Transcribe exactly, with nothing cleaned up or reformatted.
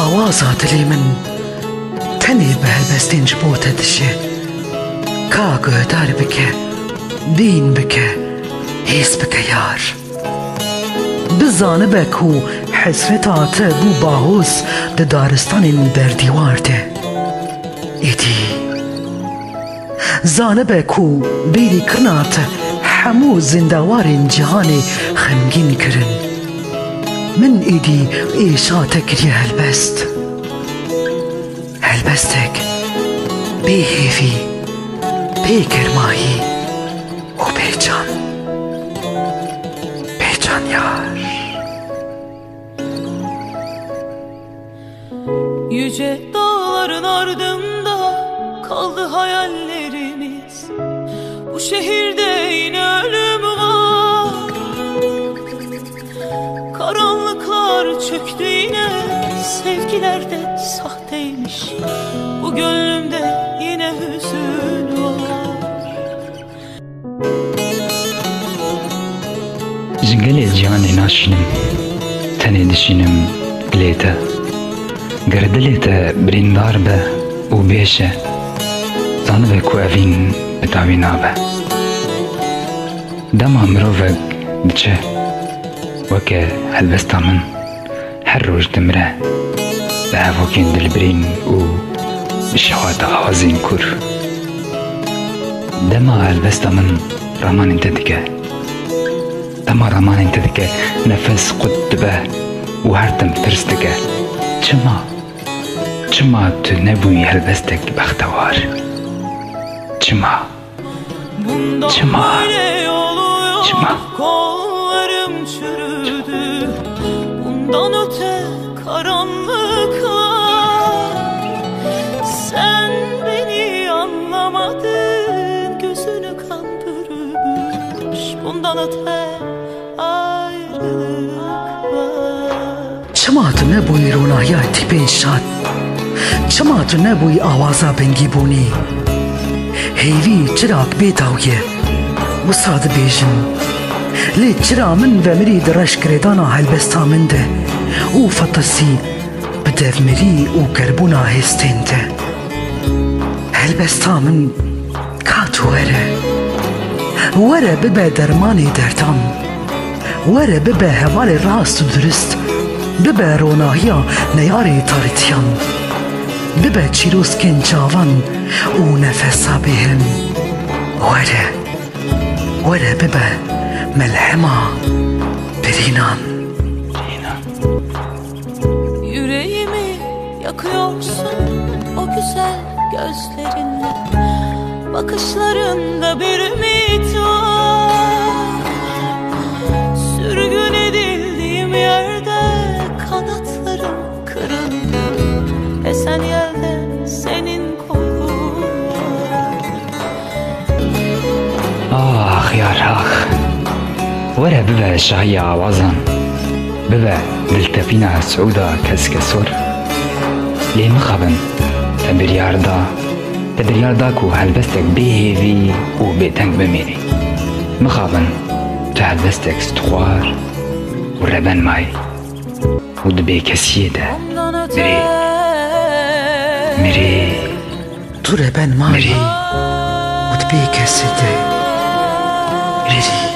Awaza dilê min tenê bi helbestên ji bo te dişe. Ka guhdar bike, bîn bike, hêz bike yar. Bizanibe ku hesreta te bû bahoz di daristanên berdîwar de. Êdî zanibe ku bêrî kirina te hemû zindewarên cîhanê xemgîn kirin. Min êdî êşa te kiriye helbest. Helbestek bê hêvî, bê germahî û bê can. Bê can yar. Yüce dağların ardında kaldı hayallerimiz. Bu şehirde yine ölüm var. Karanlıklar çöktü yine, sevgiler de sahteymiş. Bu gönlümde yine hüzün var. Ji gelê cihanê naşînim, tenê dişînim dilê te. Ger dilê te birîndar be û bêş e, zanibe ku evîn bi dawî nabe. Dema mirovek diçe, weke helbesta min, her roj dimire, bi hevokên dilbirîn û bi şewata awazên kûr. Dema helbesta min ramanên te dike, dema ramanên te dike, nefes qut dibe û her tim tirs dike. Çima? Çima tu nebûyî helbestek bextewar? Çima? Bundan Çima? Böyle oluyor, Çima? Kollarım çürüdü. Bundan öte karanlıklar. Sen beni anlamadın, gözünü kan bürümüş. Bundan öte ayrılık var. Çima tu nebûyî ronahiya tîpên şad? Çima tu nebûyî awaza bingîbûnê? Hêvî çira bê daw ye? Wisa dibêjim. Lê çira min ve mirî di reş girêdana helbesta min de û fetisî bi devmirî û kerbûna hêstên de? Helbesta min, ka tu were. Were bibe dermanê derdan. Were bibe hevalê rast û durist. Bibe ronahiya neyarê tarîtiyan. Bibe çîroskên çavan û nefesa bêhim. Were. Were bibe melhema birînan. Yüreğimi yakıyorsun o güzel gözlerinle. Bakışlarında bir ümit var. Sürgün edildiğim yerde kanatlarım kırıldı. Esen yelde senin koku var. Ax yar ax. Were bibe şahiya awazan. Bibe diltepîna siûda keskesor. Lê mixabin, te biryar da, te biryar da ku helbestek bê hêvî û bêdeng bimînî. Mixabin, tu helbestek stixwar û reben mayî. Û di bêkesiyê de mirî. Mirî. Tu reben mayî û di bêkesê de mirî.